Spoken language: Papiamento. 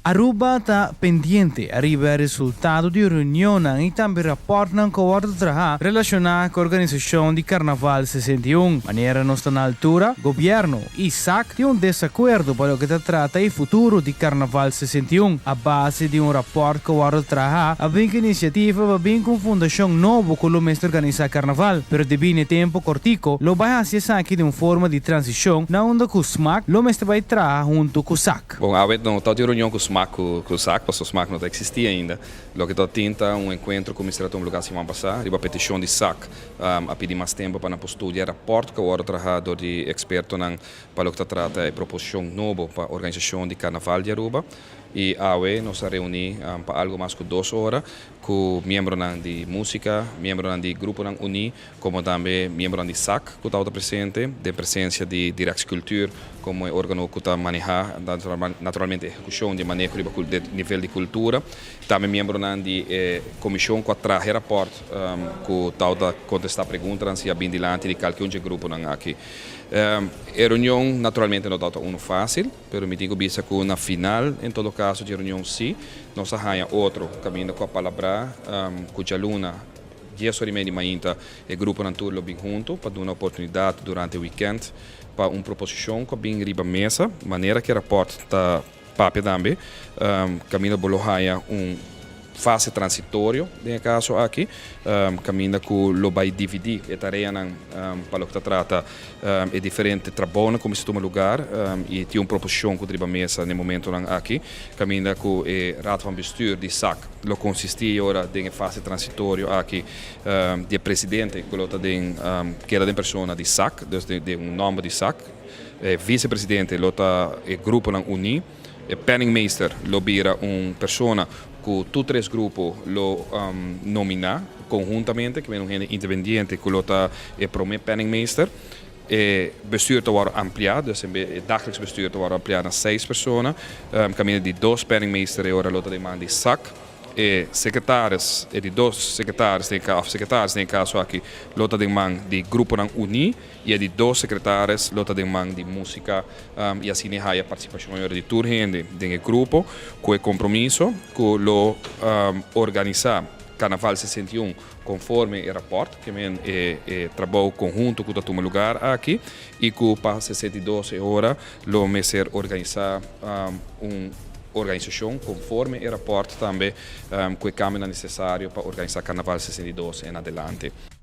Aruba ta pendiente ariba e resultado di reunionnan y tambe rapportnan cu a wordo traha relaciona cu organisacion di Carnaval 61. Manera nos ta na altura, Gobierno y sac tin un desacuerdo pa loke ta trata e futuro di Carnaval 61. A base di un rapport cu a wordo traha, a bin cu iniciativa pa bin cu un fundacion nobo cu lo mester organisa Carnaval, pero debi n'e tempo cortico, lo bay haci esaki den un forma di transicion na unda cu smac lo mester bay traha hunto cu sac. Bon, awe no ta tin reunion cu smac cu sac, pasobra smac no ta existi ainda. Loke ta tin ta un encuentro cu mester a tuma lugar siman pasa riba peticion di sac. A pidi mas tempo pa nan por studia e raport cu a wordo traha dor di expertonan pa loke ta trata e proposicion nobo pa organisacion di Carnaval di Aruba. Y awe nos a reuni pa algo mas cu 2 ora cu miembronan di musica, miembronan di gruponan uni, como tambe miembronan di SAC cu tabata presente, den presencia di Directie Cultuur como e organo cu ta maneha naturalmente ehecucion di maneho di nivel di cultura, tambe miembronan di e comision cu a traha e rapport cu tabata contesta preguntanan si a bin dilanti di cualkier un gruponan aki. E reunion naturalmente no tabata uno facil, pero mi tin cu bisa cu na final, en todo caso, di reunion si, nos a haya otro caminda cu a palabra cu dialuna 10:30 di mainta e gruponan tur lo bin hunto pa duna oportunidad durante weekend pa un proposicion cu bin riba mesa, manera cu e rapport ta papia tambe, caminda bo lo haya un fase transitorio den e caso aki, caminda cu lo bay dividi e tareanan pa loke ta trata e diferente trabounan cu mester tuma lugar y tin un proposicion cu riba mesa na e momentonan aki, caminda cu e Raad van Bestuur di SAC lo consisti ora den e fase transitorio aki di presidente cu lo ta den keda den persona di SAC, dus di un nomber di SAC. E vicepresidente lo ta e gruponan uni, e penningmeester lo bira un persona cu tur tres grupo lo nomina conhuntamente, cu un hende independiente cu lo ta e prome penningmeester. E bestuur ta wordo amplia, dus e dagelijks bestuur ta wordo amplia na seis persona, caminda di dos penningmeester e ora lo ta den man di SAC. E secretaris, e di dos secretaris, of secretaris den caso aki, lo ta den man di gruponan uni y e di dos secretaris lo ta den man di musica y asina haya participacion di tur hende den e grupo cu e compromiso cu lo organisa Carnaval 61 conforme e rapport, kiermen e trabou conhunto cu ta tuma lugar aki y cu pa 62 e ora lo mester organisa un organisacion conforme e rapport tambe cu e cambio necesario pa organisa Carnaval 62 en adelante.